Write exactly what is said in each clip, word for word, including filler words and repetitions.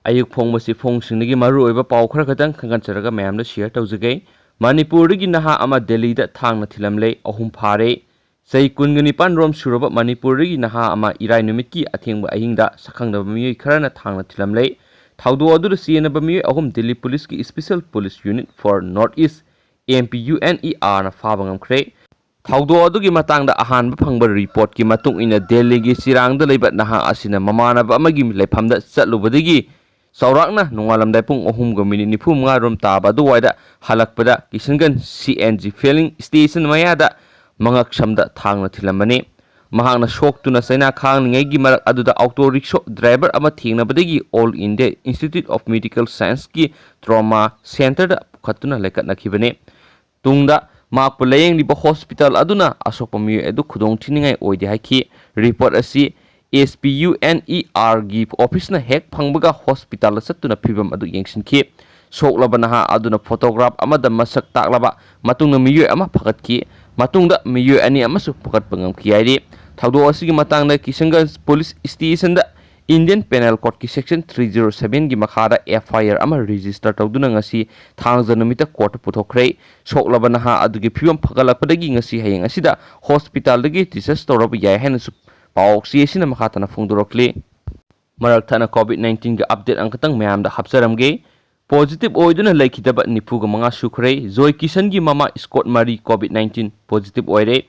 ꯑꯌꯨꯛ ꯐꯣꯡꯕꯁꯤ ꯐꯣꯡꯁꯤꯡꯗꯒꯤ ꯃꯔꯨꯑꯣꯏꯕ ꯄꯥꯎ ꯈꯔ ꯈꯛꯇꯪ ꯈꯪꯒꯠꯆꯔꯒ ꯃꯌꯥꯝꯗ share ꯇꯧꯖꯒꯦ꯫ ꯃꯅꯤꯄꯨꯔꯗꯒꯤ ꯅꯍꯥ ꯑꯃ ꯗꯦꯜꯂꯤꯗ ꯊꯥꯡꯅ ꯊꯤꯜꯂꯝꯂꯦ꯫ ꯑꯍꯨꯝ ꯐꯥꯔꯦ꯫ ꯆꯍꯤ ꯀꯨꯟꯒ ꯅꯤꯄꯥꯟ ꯔꯣꯝ ꯁꯨꯔꯕ ꯃꯅꯤꯄꯨꯔꯗꯒꯤ ꯅꯍꯥ ꯑꯃ ꯏꯔꯥꯏ ꯅꯨꯃꯤꯠꯀꯤ ꯑꯊꯦꯡꯕ ꯑꯍꯤꯡꯗ ꯁꯛꯈꯪꯗꯕ ꯃꯤꯑꯣꯏ ꯈꯔꯅ ꯊꯥꯡꯅ ꯊꯤꯜꯂꯝꯂꯦ꯫ ꯊꯧꯗꯣꯛ ꯑꯗꯨꯗ ꯆꯦꯟꯅꯕ ꯃꯤꯑꯣꯏ ꯑꯍꯨꯝ ꯗꯦꯜꯂꯤ ꯄꯨꯂꯤꯁꯀꯤ Special Police Unit for North East, M P U N E R ꯅ ꯐꯥꯕ ꯉꯝꯈ꯭ꯔꯦ꯫ ꯊꯧꯗꯣꯛ ꯑꯗꯨꯒꯤ ꯃꯇꯥꯡꯗ ꯑꯍꯥꯟꯕ ꯐꯪꯕ ꯔꯤꯄꯣꯔꯠꯀꯤ ꯃꯇꯨꯡ ꯏꯟꯅ, ꯗꯦꯜꯂꯤꯒꯤ ꯆꯤꯔꯥꯡꯗ ꯂꯩꯕ ꯅꯍꯥ ꯑꯁꯤꯅ ꯃꯃꯥꯟꯅꯕ ꯑꯃꯒꯤ ꯂꯩꯐꯝꯗ ꯆꯠꯂꯨꯕꯗꯒꯤ ꯆꯥꯎꯔꯥꯛꯅ ꯅꯣꯡꯉꯥꯜꯂꯝꯗꯥꯏ ꯄꯨꯡ ꯑꯍꯨꯝꯒ ꯃꯤꯅꯤꯠ ꯅꯤꯐꯨ ꯃꯉꯥ ꯔꯣꯝ ꯇꯥꯕ ꯑꯗꯨꯋꯥꯏꯗ ꯍꯜꯂꯛꯄꯗ ꯀꯤꯁꯟꯒꯟ C N G filling station ꯃꯌꯥꯗ ꯃꯉꯛꯁꯝꯗ ꯊꯥꯡꯅ ꯊꯤꯜꯂꯝꯕꯅꯤ꯫ ꯃꯍꯥꯛꯅ ꯁꯣꯛꯇꯨꯅ ꯆꯩꯅꯥ ꯈꯥꯡꯂꯤꯉꯩꯒꯤ ꯃꯔꯛ ꯑꯗꯨꯗ auto rickshaw driver ꯑꯃ ꯊꯦꯡꯅꯕꯗꯒꯤ All India Institute of Medical Scienceꯀꯤ trauma centreꯗ ꯄꯨꯈꯠꯇꯨꯅ ꯂꯩꯈꯠꯅꯈꯤꯕꯅꯤ꯫ ꯇꯨꯡꯗ ꯃꯍꯥꯛꯄꯨ ꯂꯥꯌꯦꯡꯂꯤꯕ ꯍꯣꯁꯄꯤꯇꯥꯜ ꯑꯗꯨꯅ ꯑꯁꯣꯛꯄ ꯃꯤꯑꯣꯏ ꯑꯗꯨ ꯈꯨꯗꯣꯡ ꯊꯤꯅꯤꯡꯉꯥꯏ ꯑꯣꯏꯗꯦ ꯍꯥꯏꯈꯤ꯫ ꯔꯤꯄꯣꯔꯠ ꯑꯁꯤ S P U N E Rꯒꯤ ꯑꯣꯐꯤꯁꯅ ꯍꯦꯛ ꯐꯪꯕꯒ ꯍꯣꯁꯄꯤꯇꯥꯜꯗ ꯆꯠꯇꯨꯅ ꯐꯤꯚꯝ ꯑꯗꯨ ꯌꯦꯡꯁꯤꯟꯈꯤ꯫ ꯁꯣꯛꯂꯕ ꯅꯍꯥ ꯑꯗꯨꯅ photograph ꯑꯃꯗ ꯃꯁꯛ ꯇꯥꯛꯂꯕ ꯃꯇꯨꯡꯗ ꯃꯤꯑꯣꯏ ꯑꯃ ꯐꯒꯠꯈꯤ꯫ ꯃꯇꯨꯡꯗ ꯃꯤꯑꯣꯏ ꯑꯅꯤ ꯑꯃꯁꯨ ꯐꯒꯠꯄ ꯉꯝꯈꯤ ꯍꯥꯏꯔꯤ꯫ ꯊꯧꯗꯣꯛ ꯑꯁꯤꯒꯤ ꯃꯇꯥꯡꯗ ꯀꯤꯁꯟꯒꯟꯖ ꯄꯨꯂꯤꯁ ꯁ꯭ꯇꯦꯁꯟꯗ Indian Penal Codeꯀꯤ Section three zero sevenꯒꯤ ꯃꯈꯥꯗ F I R ꯑꯃ register ꯇꯧꯗꯨꯅ ꯉꯁꯤ ꯊꯥꯡꯖ ꯅꯨꯃꯤꯠꯇ ꯀꯣꯔꯠꯇ ꯄꯨꯊꯣꯛꯈ꯭ꯔꯦ꯫ ꯁꯣꯛꯂꯕ ꯅꯍꯥ ꯑꯗꯨꯒꯤ ꯐꯤꯕꯝ ꯐꯒꯠꯂꯛꯄꯗꯒꯤ ꯉꯁꯤ ꯍꯌꯦꯡ ꯑꯁꯤꯗ ꯍꯣꯁꯄꯤꯇꯥꯜꯗꯒꯤ discharge ꯇꯧꯔꯕ ꯌꯥꯏ ꯍꯥꯏꯅꯁꯨ ꯄꯥꯎ ꯆꯦ ꯑꯁꯤꯅ ꯃꯈꯥ ꯇꯥꯅ ꯐꯣꯡꯗꯣꯔꯛꯂꯤ꯫ ꯃꯔꯛ ꯊꯠꯅ COVID nineteenꯒꯤ update ꯑꯃꯈꯛꯇꯪ ꯃꯌꯥꯝꯗ ꯍꯥꯞꯆꯔꯝꯒꯦ꯫ Positive ꯑꯣꯏꯗꯨꯅ ꯂꯩꯈꯤꯗꯕ ꯅꯤꯐꯨꯒ ꯃꯉꯥ ꯁꯨꯈ꯭ꯔꯦ꯫ ꯖꯣꯏ ꯀꯤꯁꯟꯒꯤ ꯃꯃꯥ ꯁ꯭ꯀꯣꯠ ꯃꯔꯤ COVID nineteen positive ꯑꯣꯏꯔꯦ꯫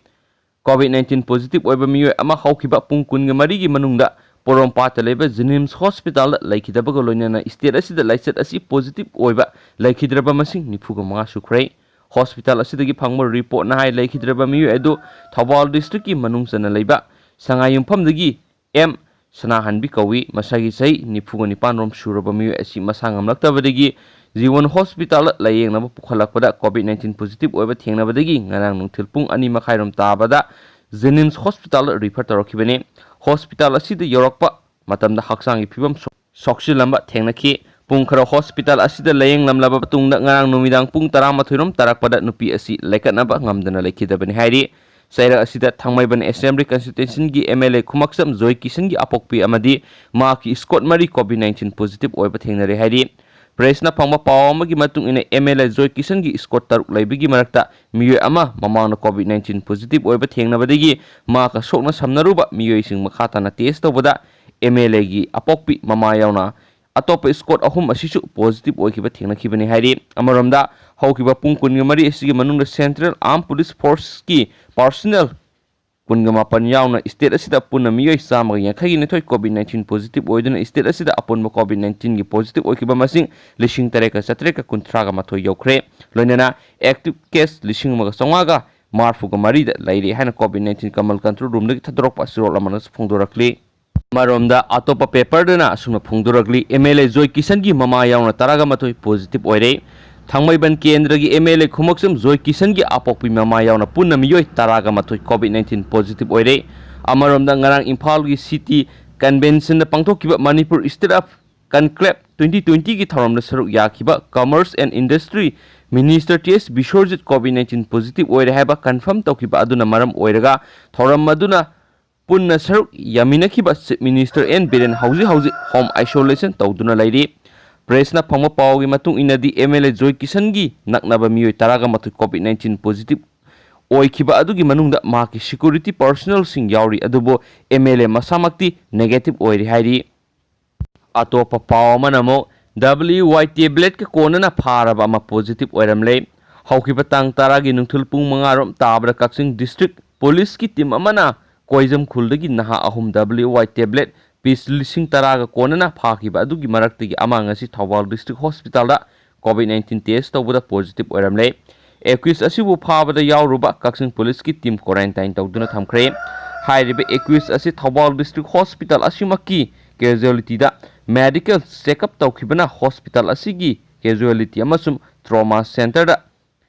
COVID nineteen positive ꯑꯣꯏꯕ ꯃꯤꯑꯣꯏ ꯑꯃ ꯍꯧꯈꯤꯕ ꯄꯨꯡ ꯀꯨꯟꯒ ꯃꯔꯤꯒꯤ ꯃꯅꯨꯡꯗ ꯄꯣꯔꯣꯝꯄꯥꯠꯇ ꯂꯩꯕ JNIMS ꯍꯣꯁꯄꯤꯇꯥꯜꯗ ꯂꯩꯈꯤꯗꯕꯒ ꯂꯣꯏꯅꯅ state ꯑꯁꯤꯗ ꯂꯥꯏꯆꯠ ꯑꯁꯤ positive ꯑꯣꯏꯕ ꯂꯩꯈꯤꯗ꯭ꯔꯕ ꯃꯁꯤꯡ ꯅꯤꯐꯨꯒ ꯃꯉꯥ ꯁꯨꯈ꯭ꯔꯦ꯫ ꯍꯣꯁꯄꯤꯇꯥꯜ ꯑꯁꯤꯗꯒꯤ ꯐꯪꯕ ꯔꯤꯄꯣꯔꯠꯅ ꯍꯥꯏ, ꯂꯩꯈꯤꯗ꯭ꯔꯕ ꯃꯤꯑꯣꯏ ꯑꯗꯨ ꯊꯧꯕꯥꯜ districtꯀꯤ ꯃꯅꯨꯡ ꯆꯟꯅ ꯂꯩꯕ ꯁꯉꯥꯏꯌꯨꯝꯐꯝꯗꯒꯤ M ꯁꯅꯥꯍꯟꯕꯤ ꯀꯧꯏ꯫ ꯃꯁꯥꯒꯤ ꯆꯍꯤ ꯅꯤꯐꯨꯒ ꯅꯤꯄꯥꯟ ꯔꯣꯝ ꯁꯨꯔꯕ ꯃꯤꯑꯣꯏ ꯑꯁꯤ ꯃꯁꯥ ꯉꯝꯂꯛꯇꯕꯗꯒꯤ ꯖꯤꯕꯟ ꯍꯣꯁꯄꯤꯇꯥꯜꯗ ꯂꯥꯌꯦꯡꯅꯕ ꯄꯨꯈꯠꯂꯛꯄꯗ COVID nineteen positive ꯑꯣꯏꯕ ꯊꯦꯡꯅꯕꯗꯒꯤ ꯉꯔꯥꯡ ꯅꯨꯡꯊꯤꯜ ꯄꯨꯡ ꯑꯅꯤ ꯃꯈꯥꯏ ꯔꯣꯝ ꯇꯥꯕꯗ JNIMS ꯍꯣꯁꯄꯤꯇꯥꯜꯗ refer ꯇꯧꯔꯛꯈꯤꯕꯅꯤ꯫ ꯍꯣꯁꯄꯤꯇꯥꯜ ꯑꯁꯤꯗ ꯌꯧꯔꯛꯄ ꯃꯇꯝꯗ ꯍꯛꯆꯥꯡꯒꯤ ꯐꯤꯕꯝ ꯁꯣꯛ-, ꯁꯣꯛꯆꯤꯜꯂꯝꯕ ꯊꯦꯡꯅꯈꯤ꯫ ꯄꯨꯡ ꯈꯔ ꯍꯣꯁꯄꯤꯇꯥꯜ ꯑꯁꯤꯗ ꯂꯥꯌꯦꯡꯂꯝꯂꯕ ꯃꯇꯨꯡꯗ ꯉꯔꯥꯡ ꯅꯨꯃꯤꯗꯥꯡ ꯄꯨꯡ ꯇꯔꯥꯃꯥꯊꯣꯏ ꯔꯣꯝ ꯇꯥꯔꯛꯄꯗ ꯅꯨꯄꯤ ꯑꯁꯤ ꯂꯥꯏꯀꯠꯅꯕ ꯉꯝꯗꯅ ꯂꯩꯈꯤꯗꯕꯅꯤ ꯍꯥꯏꯔꯤ꯫ ꯆꯩꯔꯛ ꯑꯁꯤꯗ ꯊꯥꯡꯃꯩꯕꯟ Assembly Constituencyꯒꯤ MLA ꯈꯨꯃꯛꯆꯝ ꯖꯣꯏ ꯀꯤꯁꯟꯒꯤ ꯑꯄꯣꯛꯄꯤ ꯑꯃꯗꯤ ꯃꯍꯥꯛꯀꯤ escort ꯃꯔꯤ COVID nineteen positive ꯑꯣꯏꯕ ꯊꯦꯡꯅꯔꯦ ꯍꯥꯏꯔꯤ꯫ Pressꯅ ꯐꯪꯕ ꯄꯥꯎ ꯑꯃꯒꯤ ꯃꯇꯨꯡ ꯏꯟꯅ, MLA ꯖꯣꯏ ꯀꯤꯁꯟꯒꯤ escort ꯇꯔꯨꯛ ꯂꯩꯕꯒꯤ ꯃꯔꯛꯇ ꯃꯤꯑꯣꯏ ꯑꯃ ꯃꯃꯥꯡꯗ COVID nineteen positive ꯑꯣꯏꯕ ꯊꯦꯡꯅꯕꯗꯒꯤ ꯃꯍꯥꯛꯀ ꯁꯣꯛꯅ ꯁꯝꯅꯔꯨꯕ ꯃꯤꯑꯣꯏꯁꯤꯡ ꯃꯈꯥ ꯇꯥꯅ test ꯇꯧꯕꯗ MLAꯒꯤ ꯑꯄꯣꯛꯄꯤ ꯃꯃꯥ ꯌꯥꯎꯅ ꯑꯇꯣꯞꯄ escort ꯑꯍꯨꯝ ꯑꯁꯤꯁꯨ positive ꯑꯣꯏꯈꯤꯕ ꯊꯦꯡꯅꯈꯤꯕꯅꯤ ꯍꯥꯏꯔꯤ꯫ ꯑꯃꯔꯣꯝꯗ, ꯍꯧꯈꯤꯕ ꯄꯨꯡ ꯀꯨꯟꯒ ꯃꯔꯤ ꯑꯁꯤꯒꯤ ꯃꯅꯨꯡꯗ Central Armed Police Forceꯀꯤ personnel ꯀꯨꯟꯒ ꯃꯥꯄꯟ ꯌꯥꯎꯅ state ꯑꯁꯤꯗ ꯄꯨꯟꯅ ꯃꯤꯑꯣꯏ ꯆꯥꯝꯃꯒ ꯌꯥꯡꯈꯩꯒ ꯅꯤꯊꯣꯏ COVID nineteen positive ꯑꯣꯏꯗꯨꯅ state ꯑꯁꯤꯗ ꯑꯄꯨꯟꯕ COVID nineteenꯒꯤ positive ꯑꯣꯏꯈꯤꯕ ꯃꯁꯤꯡ ꯂꯤꯁꯤꯡ ꯇꯔꯦꯠꯀ ꯆꯥꯇ꯭ꯔꯦꯠꯀ ꯀꯨꯟꯊ꯭ꯔꯥꯒ ꯃꯥꯊꯣꯏ ꯌꯧꯈ꯭ꯔꯦ꯫ ꯂꯣꯏꯅꯅ active case ꯂꯤꯁꯤꯡ ꯑꯃꯒ ꯆꯥꯝꯃꯉꯥꯒ ꯃꯔꯤꯐꯨꯒ ꯃꯔꯤꯗ ꯂꯩꯔꯦ ꯍꯥꯏꯅ COVID nineteen Command Control Roomꯗꯒꯤ ꯊꯥꯗꯣꯔꯛꯄ ꯆꯦꯔꯣꯜ ꯑꯃꯅꯁꯨ ꯐꯣꯡꯗꯣꯔꯛꯂꯤ꯫ ꯑꯃꯔꯣꯝꯗ, ꯑꯇꯣꯞꯄ paperꯗꯅ ꯑꯁꯨꯝꯅ ꯐꯣꯡꯗꯣꯔꯛꯂꯤ, MLA ꯖꯣꯏ ꯀꯤꯁꯟꯒꯤ ꯃꯃꯥ ꯌꯥꯎꯅ ꯇꯔꯥꯒ ꯃꯥꯊꯣꯏ positive ꯑꯣꯏꯔꯦ꯫ ꯊꯥꯡꯃꯩꯕꯟ ꯀꯦꯟꯗ꯭ꯔꯒꯤ MLA ꯈꯨꯃꯛꯆꯝ ꯖꯣꯏ ꯀꯤꯁꯟꯒꯤ ꯑꯄꯣꯛꯄꯤ ꯃꯃꯥ ꯌꯥꯎꯅ ꯄꯨꯟꯅ ꯃꯤꯑꯣꯏ ꯇꯔꯥꯒ ꯃꯥꯊꯣꯏ COVID nineteen positive ꯑꯣꯏꯔꯦ꯫ ꯑꯃꯔꯣꯝꯗ, ꯉꯔꯥꯡ ꯏꯝꯐꯥꯜꯒꯤ City Conventionꯗ ꯄꯥꯡꯊꯣꯛꯈꯤꯕ Manipur State of Conclave twenty twentyꯒꯤ ꯊꯧꯔꯝꯗ ꯁꯔꯨꯛ ꯌꯥꯈꯤꯕ Commerce and Industry Minister T S ꯕꯤꯁ꯭ꯋꯔꯖꯤꯠ COVID nineteen positive ꯑꯣꯏꯔꯦ ꯍꯥꯏꯕ confirm ꯇꯧꯈꯤꯕ ꯑꯗꯨꯅ ꯃꯔꯝ ꯑꯣꯏꯔꯒ ꯊꯧꯔꯝ ꯑꯗꯨꯅ ꯄꯨꯟꯅ ꯁꯔꯨꯛ ꯌꯥꯃꯤꯟꯅꯈꯤꯕ Chief Minister N ꯕꯤꯔꯦꯟ ꯍꯧꯖꯤꯛ ꯍꯧꯖꯤꯛ home isolation ꯇꯧꯗꯨꯅ ꯂꯩꯔꯤ꯫ Pressꯅ ꯐꯪꯕ ꯄꯥꯎꯒꯤ ꯃꯇꯨꯡ ꯏꯟꯅꯗꯤ, MLA ꯖꯣꯏ ꯀꯤꯁꯟꯒꯤ ꯅꯛꯅꯕ ꯃꯤꯑꯣꯏ ꯇꯔꯥꯒ ꯃꯥꯊꯣꯏ COVID nineteen positive ꯑꯣꯏꯈꯤꯕ ꯑꯗꯨꯒꯤ ꯃꯅꯨꯡꯗ ꯃꯍꯥꯛꯀꯤ security personnelꯁꯤꯡ ꯌꯥꯎꯔꯤ, ꯑꯗꯨꯕꯨ MLA ꯃꯁꯥꯃꯛꯇꯤ negative ꯑꯣꯏꯔꯤ ꯍꯥꯏꯔꯤ꯫ ꯑꯇꯣꯞꯄ ꯄꯥꯎ ꯑꯃꯅ ꯑꯃꯨꯛ, WY tabletꯀ ꯀꯣꯟꯅꯅ ꯐꯥꯔꯕ ꯑꯃ positive ꯑꯣꯏꯔꯝꯂꯦ꯫ ꯍꯧꯈꯤꯕ ꯇꯥꯡ ꯇꯔꯥꯒꯤ ꯅꯨꯡꯊꯤꯜ ꯄꯨꯡ ꯃꯉꯥ ꯔꯣꯝ ꯇꯥꯕꯗ ꯀꯛꯆꯤꯡ District Policeꯀꯤ team ꯑꯃꯅ ꯀꯣꯏꯖꯝ ꯈꯨꯜꯗꯒꯤ ꯅꯍꯥ ꯑꯍꯨꯝ WY tablet piece ꯂꯤꯁꯤꯡ ꯇꯔꯥꯒ ꯀꯣꯟꯅꯅ ꯐꯥꯈꯤꯕ ꯑꯗꯨꯒꯤ ꯃꯔꯛꯇꯒꯤ ꯑꯃ ꯉꯁꯤ Thoubal District Hospitalꯗ COVID nineteen test ꯇꯧꯕꯗ positive ꯑꯣꯏꯔꯝꯂꯦ꯫ Accused ꯑꯁꯤꯕꯨ ꯐꯥꯕꯗ ꯌꯥꯎꯔꯨꯕ ꯀꯛꯆꯤꯡ Policeꯀꯤ team quarantine ꯇꯧꯗꯨꯅ ꯊꯝꯈ꯭ꯔꯦ꯫ ꯍꯥꯏꯔꯤꯕ accused ꯑꯁꯤ Thoubal District Hospital ꯑꯁꯤꯃꯛꯀꯤ casualtyꯗ medical checkup ꯇꯧꯈꯤꯕꯅ hospital ꯑꯁꯤꯒꯤ casualty ꯑꯃꯁꯨꯡ trauma centreꯗ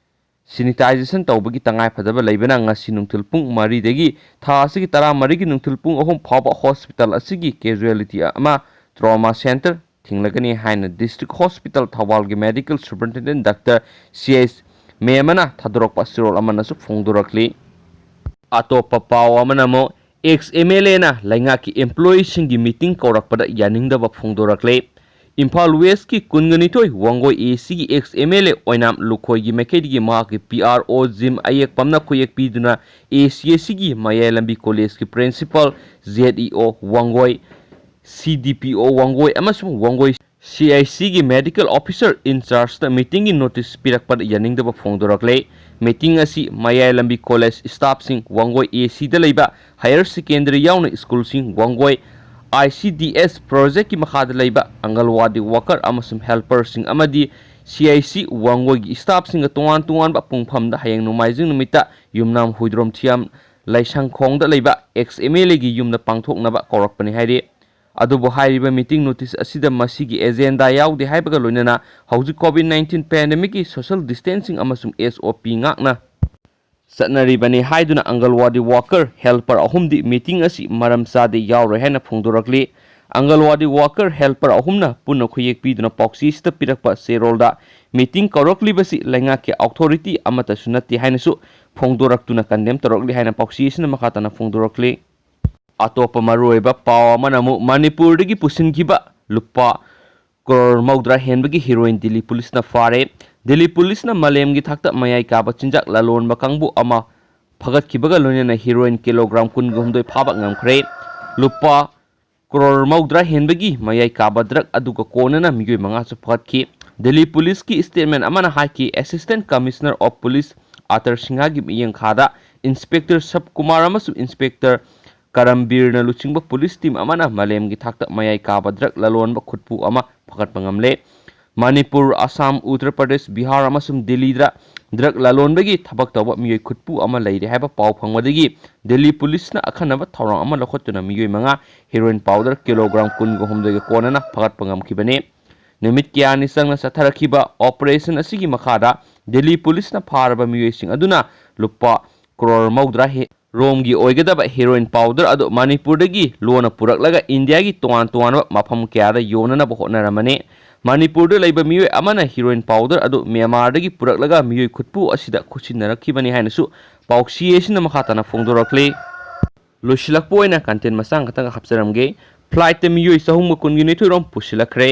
sanitization ꯇꯧꯕꯒꯤ ꯇꯉꯥꯏꯐꯗꯕ ꯂꯩꯕꯅ ꯉꯁꯤ ꯅꯨꯡꯊꯤꯜ ꯄꯨꯡ ꯃꯔꯤꯗꯒꯤ ꯊꯥ ꯑꯁꯤꯒꯤ ꯇꯔꯥꯃꯔꯤꯒꯤ ꯅꯨꯡꯊꯤꯜ ꯄꯨꯡ ꯑꯍꯨꯝ ꯐꯥꯎꯕ hospital ꯑꯁꯤꯒꯤ casualty ꯑꯃ trauma centre ꯊꯤꯡꯂꯒꯅꯤ ꯍꯥꯏꯅ District Hospital ꯊꯧꯕꯥꯜꯒꯤ Medical Superintendent Doctor C H ꯃꯦꯃꯅ ꯊꯥꯗꯣꯔꯛꯄ ꯆꯦꯔꯣꯜ ꯑꯃꯅꯁꯨ ꯐꯣꯡꯗꯣꯔꯛꯂꯤ꯫ ꯑꯇꯣꯞꯄ ꯄꯥꯎ ꯑꯃꯅ ꯑꯃꯨꯛ, ꯑꯦꯛꯁ ꯑꯦꯝ ꯑꯦꯜ ꯑꯦꯅ ꯂꯩꯉꯥꯛꯀꯤ ꯏꯝꯄ꯭ꯂꯣꯌꯤꯁꯤꯡꯒꯤ ꯃꯤꯇꯤꯡ ꯀꯧꯔꯛꯄꯗ ꯌꯥꯅꯤꯡꯗꯕ ꯐꯣꯡꯗꯣꯔꯛꯂꯦ꯫ ꯏꯝꯐꯥꯜ ꯋꯦꯁꯀꯤ ꯀꯨꯟꯒ ꯅꯤꯊꯣꯏ ꯋꯥꯡꯒꯣꯏ ꯑꯦ ꯁꯤꯒꯤ ꯑꯦꯛꯁ ꯑꯦꯝ ꯑꯦꯜ ꯑꯦ ꯑꯣꯏꯅꯥꯝ ꯂꯨꯈꯣꯏꯒꯤ ꯃꯥꯏꯀꯩꯗꯒꯤ ꯃꯍꯥꯛꯀꯤ ꯄꯤ ꯑꯥꯔ ꯑꯣ ꯖꯤꯝ ꯑꯌꯦꯛꯄꯝꯅ ꯈꯨꯌꯦꯛ ꯄꯤꯗꯨꯅ ꯑꯦ ꯁꯤ ꯑꯦ ꯁꯤꯒꯤ ꯃꯌꯥꯏ ꯂꯝꯕꯤ ꯀꯣꯂꯦꯖꯀꯤ ꯄ꯭ꯔꯤꯟꯁꯤꯄꯥꯜ, ꯖꯦꯠ ꯏ ꯑꯣ ꯋꯥꯡꯒꯣꯏ, ꯁꯤ ꯗꯤ ꯄꯤ ꯑꯣ ꯋꯥꯡꯒꯣꯏ ꯑꯃꯁꯨꯡ ꯋꯥꯡꯒꯣꯏ ꯁꯤ ꯑꯥꯏ ꯁꯤꯒꯤ ꯃꯦꯗꯤꯀꯦꯜ ꯑꯣꯐꯤꯁꯥꯔ ꯏꯟꯆꯥꯔꯖꯇ ꯃꯤꯇꯤꯡꯒꯤ ꯅꯣꯇꯤꯁ ꯄꯤꯔꯛꯄꯗ ꯌꯥꯅꯤꯡꯗꯕ ꯐꯣꯡꯗꯣꯔꯛꯂꯦ꯫ ꯃꯤꯇꯤꯡ ꯑꯁꯤ ꯃꯌꯥꯏ ꯂꯝꯕꯤ ꯀꯣꯂꯦꯖ ꯁ꯭ꯇꯥꯐꯁꯤꯡ, ꯋꯥꯡꯒꯣꯏ ꯑꯦ ꯁꯤꯗ ꯂꯩꯕ ꯍꯥꯌꯔ ꯁꯦꯀꯦꯟꯗꯔꯤ ꯌꯥꯎꯅ ꯁ꯭ꯀꯨꯜꯁꯤꯡ, Wangoi I C D S ꯄ꯭ꯔꯣꯖꯦꯛꯀꯤ ꯃꯈꯥꯗ ꯂꯩꯕ ꯑꯪꯒꯜꯋꯥꯗꯤ ꯋꯥꯀꯔ ꯑꯃꯁꯨꯡ ꯍꯦꯜꯄꯔꯁꯤꯡ ꯑꯃꯗꯤ ꯁꯤ ꯑꯥꯏ ꯁꯤ ꯋꯥꯡꯒꯣꯏꯒꯤ ꯁ꯭ꯇꯥꯐꯁꯤꯡꯒ ꯇꯣꯉꯥꯟ ꯇꯣꯉꯥꯟꯕ ꯄꯨꯡꯐꯝꯗ ꯍꯌꯦꯡ ꯅꯣꯡꯃꯥꯏꯖꯤꯡ ꯅꯨꯃꯤꯠꯇ ꯌꯨꯝꯅꯥꯝ ꯍꯨꯏꯗ꯭ꯔꯣꯝ ꯊꯤꯌꯥꯝ ꯂꯥꯏꯁꯪꯈꯣꯡꯗ ꯂꯩꯕ ꯑꯦꯛꯁ ꯑꯦꯝ ꯑꯦꯜ ꯑꯦꯒꯤ ꯌꯨꯝꯗ ꯄꯥꯡꯊꯣꯛꯅꯕ ꯀꯧꯔꯛꯄꯅꯤ ꯍꯥꯏꯔꯤ꯫ ꯑꯗꯨꯕꯨ ꯍꯥꯏꯔꯤꯕ ꯃꯤꯇꯤꯡ ꯅꯣꯇꯤꯁ ꯑꯁꯤꯗ ꯃꯁꯤꯒꯤ ꯑꯦꯖꯦꯟꯗꯥ ꯌꯥꯎꯗꯦ ꯍꯥꯏꯕꯒ ꯂꯣꯏꯅꯅ ꯍꯧꯖꯤꯛ ꯀꯣꯚꯤꯗ ꯅꯥꯏꯟꯇꯤꯟ ꯄꯦꯟꯗꯦꯃꯤꯛꯀꯤ ꯁꯣꯁꯤꯌꯦꯜ ꯗꯤꯁꯇꯦꯟꯁꯤꯡ ꯑꯃꯁꯨꯡ ꯑꯦꯁ ꯑꯣ ꯄꯤ ꯉꯥꯛꯅ ꯆꯠꯅꯔꯤꯕꯅꯤ ꯍꯥꯏꯗꯨꯅ ꯑꯪꯒꯜꯋꯥꯗꯤ ꯋꯥꯀꯔ, ꯍꯦꯜꯄꯔ ꯑꯍꯨꯝꯗꯤ ꯃꯤꯇꯤꯡ ꯑꯁꯤ ꯃꯔꯝ ꯆꯥꯗꯦ, ꯌꯥꯎꯔꯣꯏ ꯍꯥꯏꯅ ꯐꯣꯡꯗꯣꯔꯛꯂꯤ꯫ ꯑꯪꯒꯜꯋꯥꯗꯤ ꯋꯥꯀꯔ, ꯍꯦꯜꯄꯔ ꯑꯍꯨꯝꯅ ꯄꯨꯟꯅ ꯈꯨꯌꯦꯛ ꯄꯤꯗꯨꯅ ꯄꯥꯎꯆꯦꯁꯤꯗ ꯄꯤꯔꯛꯄ ꯆꯦꯔꯣꯜꯗ ꯃꯤꯇꯤꯡ ꯀꯧꯔꯛꯂꯤꯕꯁꯤ ꯂꯩꯉꯥꯛꯀꯤ ꯑꯣꯊꯣꯔꯤꯇꯤ ꯑꯃꯠꯇꯁꯨ ꯅꯠꯇꯦ ꯍꯥꯏꯅꯁꯨ ꯐꯣꯡꯗꯣꯔꯛꯇꯨꯅ ꯀꯟꯗꯦꯝ ꯇꯧꯔꯛꯂꯤ ꯍꯥꯏꯅ ꯄꯥꯎꯆꯦꯁꯤꯅ ꯃꯈꯥ ꯇꯥꯅ ꯐꯣꯡꯗꯣꯔꯛꯂꯤ꯫ ꯑꯇꯣꯞꯄ ꯃꯔꯨꯑꯣꯏꯕ ꯄꯥꯎ ꯑꯃꯅ ꯑꯃꯨꯛ ꯃꯅꯤꯄꯨꯔꯗꯒꯤ ꯄꯨꯁꯤꯟꯈꯤꯕ ꯂꯨꯄꯥ ꯀ꯭ꯔꯣꯔ ꯃꯧꯗ꯭ꯔꯥ ꯍꯦꯟꯕꯒꯤ ꯍꯤꯔꯣꯏꯟ ꯗꯤꯜꯂꯤ ꯄꯨꯂꯤꯁꯅ ꯐꯥꯔꯦ꯫ ꯗꯤꯜꯂꯤ ꯄꯨꯂꯤꯁꯅ ꯃꯥꯂꯦꯝꯒꯤ ꯊꯥꯛꯇ ꯃꯌꯥꯏ ꯀꯥꯕ ꯆꯤꯟꯖꯥꯛ ꯂꯂꯣꯟꯕ ꯀꯥꯡꯕꯨ ꯑꯃ ꯐꯒꯠꯈꯤꯕꯒ ꯂꯣꯏꯅꯅ ꯍꯤꯔꯣꯏꯟ ꯀꯤꯂꯣꯒ꯭ꯔꯥꯝ ꯀꯨꯟꯒ ꯍꯨꯝꯗꯣꯏ ꯐꯥꯕ ꯉꯝꯈ꯭ꯔꯦ꯫ ꯂꯨꯄꯥ ꯀ꯭ꯔꯣꯔ ꯃꯧꯗ꯭ꯔꯥ ꯍꯦꯟꯕꯒꯤ ꯃꯌꯥꯏ ꯀꯥꯕ ꯗ꯭ꯔꯒ ꯑꯗꯨꯒ ꯀꯣꯟꯅꯅ ꯃꯤꯑꯣꯏ ꯃꯉꯥꯁꯨ ꯐꯒꯠꯈꯤ꯫ ꯗꯤꯜꯂꯤ ꯄꯨꯂꯤꯁꯀꯤ ꯁ꯭ꯇꯦꯠꯃꯦꯟ ꯑꯃꯅ ꯍꯥꯏꯈꯤ, Assistant Commissioner of Police Atar ꯁꯤꯡꯍꯒꯤ ꯃꯤꯠꯌꯦꯡꯈꯥꯗ ꯏꯟꯁꯄꯦꯛꯇꯔ ꯁꯕ ꯀꯨꯃꯥꯔ ꯑꯃꯁꯨꯡ ꯏꯟꯁꯄꯦꯛꯇꯔ ꯀꯔꯝꯕꯤꯔꯅ ꯂꯨꯆꯤꯡꯕ ꯄꯨꯂꯤꯁ ꯇꯤꯝ ꯑꯃꯅ ꯃꯥꯂꯦꯝꯒꯤ ꯊꯥꯛꯇ ꯃꯌꯥꯏ ꯀꯥꯕ ꯗ꯭ꯔꯒ ꯂꯂꯣꯟꯕ ꯈꯨꯠꯄꯨ ꯑꯃ ꯐꯒꯠꯄ ꯉꯝꯂꯦ꯫ ꯃꯅꯤꯄꯨꯔ, ꯑꯁꯥꯝ, ꯎꯠꯇꯔ ꯄ꯭ꯔꯗꯦꯁ, ꯕꯤꯍꯥꯔ ꯑꯃꯁꯨꯡ ꯗꯤꯜꯂꯤꯗ ꯗ꯭ꯔꯒ ꯂꯂꯣꯟꯕꯒꯤ ꯊꯕꯛ ꯇꯧꯕ ꯃꯤꯑꯣꯏ ꯈꯨꯠꯄꯨ ꯑꯃ ꯂꯩꯔꯦ ꯍꯥꯏꯕ ꯄꯥꯎ ꯐꯪꯕꯗꯒꯤ ꯗꯤꯜꯂꯤ ꯄꯨꯂꯤꯁꯅ ꯑꯈꯟꯅꯕ ꯊꯧꯔꯥꯡ ꯑꯃ ꯂꯧꯈꯠꯇꯨꯅ ꯃꯤꯑꯣꯏ ꯃꯉꯥ ꯍꯤꯔꯣꯏꯟ ꯄꯥꯎꯗꯔ ꯀꯤꯂꯣꯒ꯭ꯔꯥꯝ ꯀꯨꯟꯒ ꯍꯨꯝꯗꯣꯏꯒ ꯀꯣꯟꯅꯅ ꯐꯒꯠꯄ ꯉꯝꯈꯤꯕꯅꯤ꯫ ꯅꯨꯃꯤꯠ ꯀꯌꯥꯅꯤ ꯆꯪꯅ ꯆꯠꯊꯔꯛꯈꯤꯕ ꯑꯣꯄꯔꯦꯁꯟ ꯑꯁꯤꯒꯤ ꯃꯈꯥꯗ ꯗꯤꯜꯂꯤ ꯄꯨꯂꯤꯁꯅ ꯐꯥꯔꯕ ꯃꯤꯑꯣꯏꯁꯤꯡ ꯑꯗꯨꯅ ꯂꯨꯄꯥ ꯀ꯭ꯔꯣꯔ ꯃꯧꯗ꯭ꯔꯥ ꯍꯦ-, ꯔꯣꯝꯒꯤ ꯑꯣꯏꯒꯗꯕ ꯍꯤꯔꯣꯏꯟ ꯄꯥꯎꯗꯔ ꯑꯗꯨ ꯃꯅꯤꯄꯨꯔꯗꯒꯤ ꯂꯣꯟꯅ ꯄꯨꯔꯛꯂꯒ ꯏꯟꯗꯤꯌꯥꯒꯤ ꯇꯣꯉꯥꯟ ꯇꯣꯉꯥꯟꯕ ꯃꯐꯝ ꯀꯌꯥꯗ ꯌꯣꯟꯅꯅꯕ ꯍꯣꯠꯅꯔꯝꯕꯅꯤ꯫ ꯃꯅꯤꯄꯨꯔꯗ ꯂꯩꯕ ꯃꯤꯑꯣꯏ ꯑꯃꯅ ꯍꯤꯔꯣꯏꯟ ꯄꯥꯎꯗꯔ ꯑꯗꯨ ꯃ꯭ꯌꯥꯟꯃꯥꯔꯗꯒꯤ ꯄꯨꯔꯛꯂꯒ ꯃꯤꯑꯣꯏ ꯈꯨꯠꯄꯨ ꯑꯁꯤꯗ ꯈꯨꯠꯁꯤꯟꯅꯔꯛꯈꯤꯕꯅꯤ ꯍꯥꯏꯅꯁꯨ ꯄꯥꯎꯆꯦ ꯑꯁꯤꯅ ꯃꯈꯥ ꯇꯥꯅ ꯐꯣꯡꯗꯣꯔꯛꯂꯤ꯫ ꯂꯣꯏꯁꯤꯜꯂꯛꯄ ꯑꯣꯏꯅ content ꯃꯆꯥ ꯈꯛꯇꯪ ꯍꯥꯞꯆꯔꯝꯒꯦ꯫ Flightꯇ ꯃꯤꯑꯣꯏ ꯆꯍꯨꯝꯒ ꯀꯨꯟꯒ ꯅꯤꯊꯣꯏ ꯔꯣꯝ ꯄꯨꯁꯤꯜꯂꯛꯈ꯭ꯔꯦ꯫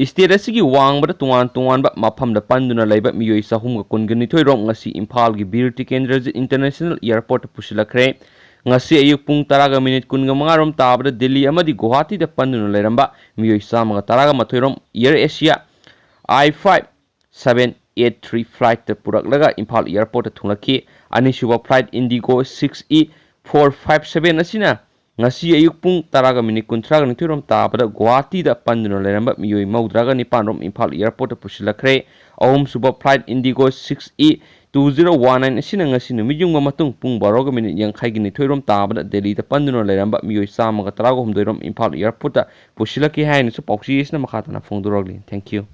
State ꯑꯁꯤꯒꯤ ꯋꯥꯡꯃꯗ ꯇꯣꯉꯥꯟ ꯇꯣꯉꯥꯟꯕ ꯃꯐꯝꯗ ꯄꯟꯗꯨꯅ ꯂꯩꯕ ꯃꯤꯑꯣꯏ ꯆꯍꯨꯝꯒ ꯀꯨꯟꯒ ꯅꯤꯊꯣꯏ ꯔꯣꯝ ꯉꯁꯤ ꯏꯝꯐꯥꯜꯒꯤ ꯕꯤꯔ ꯇꯤꯀꯦꯟꯗ꯭ꯔꯖꯤꯠ International Airportꯇ ꯄꯨꯁꯤꯜꯂꯛꯈ꯭ꯔꯦ꯫ ꯉꯁꯤ ꯑꯌꯨꯛ ꯄꯨꯡ ꯇꯔꯥꯒ ꯃꯤꯅꯤꯠ ꯀꯨꯟꯒ ꯃꯉꯥ ꯔꯣꯝ ꯇꯥꯕꯗ ꯗꯤꯜꯂꯤ ꯑꯃꯗꯤ ꯒꯨꯋꯥꯍꯥꯇꯤꯗ ꯄꯟꯗꯨꯅ ꯂꯩꯔꯝꯕ ꯃꯤꯑꯣꯏ ꯆꯥꯝꯃꯒ ꯇꯔꯥꯒ ꯃꯥꯊꯣꯏ ꯔꯣꯝ Air Asia I five seven eight three flightꯇ ꯄꯨꯔꯛꯂꯒ Imphal Airportꯇ ꯊꯨꯡꯂꯛꯈꯤ꯫ ꯑꯅꯤꯁꯨꯕ flight Indigo six E four five seven ꯑꯁꯤꯅ ꯉꯁꯤ ꯑꯌꯨꯛ ꯄꯨꯡ ꯇꯔꯥꯒ ꯃꯤꯅꯤꯠ ꯀꯨꯟꯊ꯭ꯔꯥꯒ ꯅꯤꯊꯣꯏ ꯔꯣꯝ ꯇꯥꯕꯗ ꯒꯨꯋꯥꯍꯥꯇꯤꯗ ꯄꯟꯗꯨꯅ ꯂꯩꯔꯝꯕ ꯃꯤꯑꯣꯏ ꯃꯧꯗ꯭ꯔꯥꯒ ꯅꯤꯄꯥꯟ ꯔꯣꯝ ꯏꯝꯐꯥꯜ Airportꯇ ꯄꯨꯁꯤꯜꯂꯛꯈ꯭ꯔꯦ꯫ ꯑꯍꯨꯝꯁꯨꯕ flight Indigo six E two zero one nine ꯑꯁꯤꯅ ꯉꯁꯤ ꯅꯨꯃꯤꯠ ꯌꯨꯡꯕ ꯃꯇꯨꯡ ꯄꯨꯡ ꯕꯥꯔꯣꯒ ꯃꯤꯅꯤꯠ ꯌꯥꯡꯈꯩꯒ ꯅꯤꯊꯣꯏ ꯔꯣꯝ ꯇꯥꯕꯗ ꯗꯦꯜꯂꯤꯗ ꯄꯟꯗꯨꯅ ꯂꯩꯔꯝꯕ ꯃꯤꯑꯣꯏ ꯆꯥꯝꯃꯒ ꯇꯔꯥꯒ ꯍꯨꯝꯗꯣꯏ ꯔꯣꯝ ꯏꯝꯐꯥꯜ Airportꯇ ꯄꯨꯁꯤꯜꯂꯛꯈꯤ ꯍꯥꯏꯅꯁꯨ ꯄꯥꯎꯆꯦ ꯑꯁꯤꯅ ꯃꯈꯥ ꯇꯥꯅ ꯐꯣꯡꯗꯣꯔꯛꯂꯤ꯫ Thank you꯫